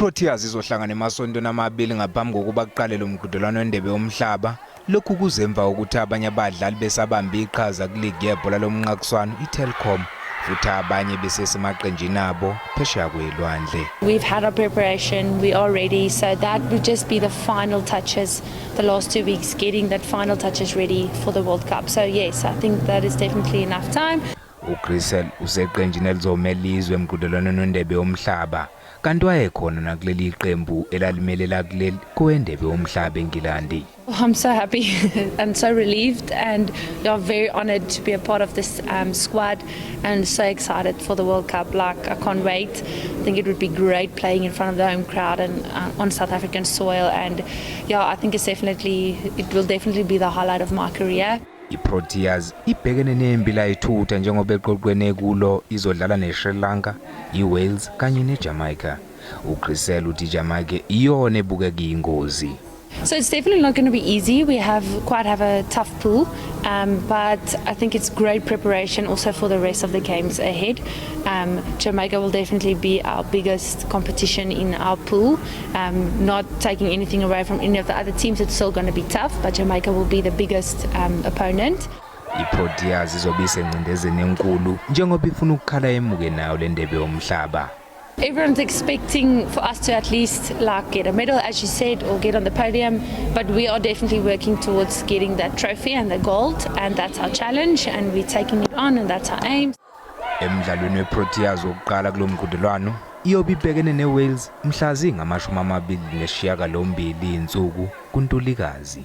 Proteas izohlangana emasontweni amabili ngaphambi kokuba kuqale lomqhudelwano wendebe yomhlaba. Lokhu kuzemva ukuthi abanye abadlali besabambe iqhaza kuligi yebhola lomnqakiswano iTelkom futhi abanye besesemaqenjini abo phesheya kwelwandle. We've had our preparation, we are ready, so that would just be the final touches, the last 2 weeks getting that final touches ready for the World Cup. So yes, I think that is definitely enough time. U-Griesel useqenjini elizomela izwe emqhudelwaneni wendebe yomhlaba. Kanti wayekhona nakuleli qembu elalimelela kuleli kwendebe yomhlaba eNgilandi. I'm so happy and so relieved, and you're very honored to be a part of this squad, and so excited for the World Cup. Like, I can't wait. I think it would be great playing in front of the home crowd and on South African soil, and yeah, I think it will definitely be the highlight of my career. I-Proteas ibhekene nempi la ithutha njengoba eqoqwene kulo izodlala neSri Lanka, iWales kanye neJamaica. U-Griesel uthi iJamaica iyona ebukeka iyingozi. So it's definitely not going to be easy. We have a tough pool, but I think it's great preparation also for the rest of the games ahead. Jamaica will definitely be our biggest competition in our pool. Not taking anything away from any of the other teams, it's still going to be tough, but Jamaica will be the biggest opponent. I-Proteas izobe isengcindezeni enkulu njengoba ifuna ukukhala emuke nayo le ndebe yomhlaba. Everyone's expecting for us to at least get a medal, as you said, or get on the podium, but we are definitely working towards getting that trophy and the gold, and that's our challenge, and we're taking it on, and that's our aim. Emdlalweni weProteas wokuqala kulomqhudelwano iyobe ibhekene neWales mhla zingamashumi 28 insuku kuNtulikazi.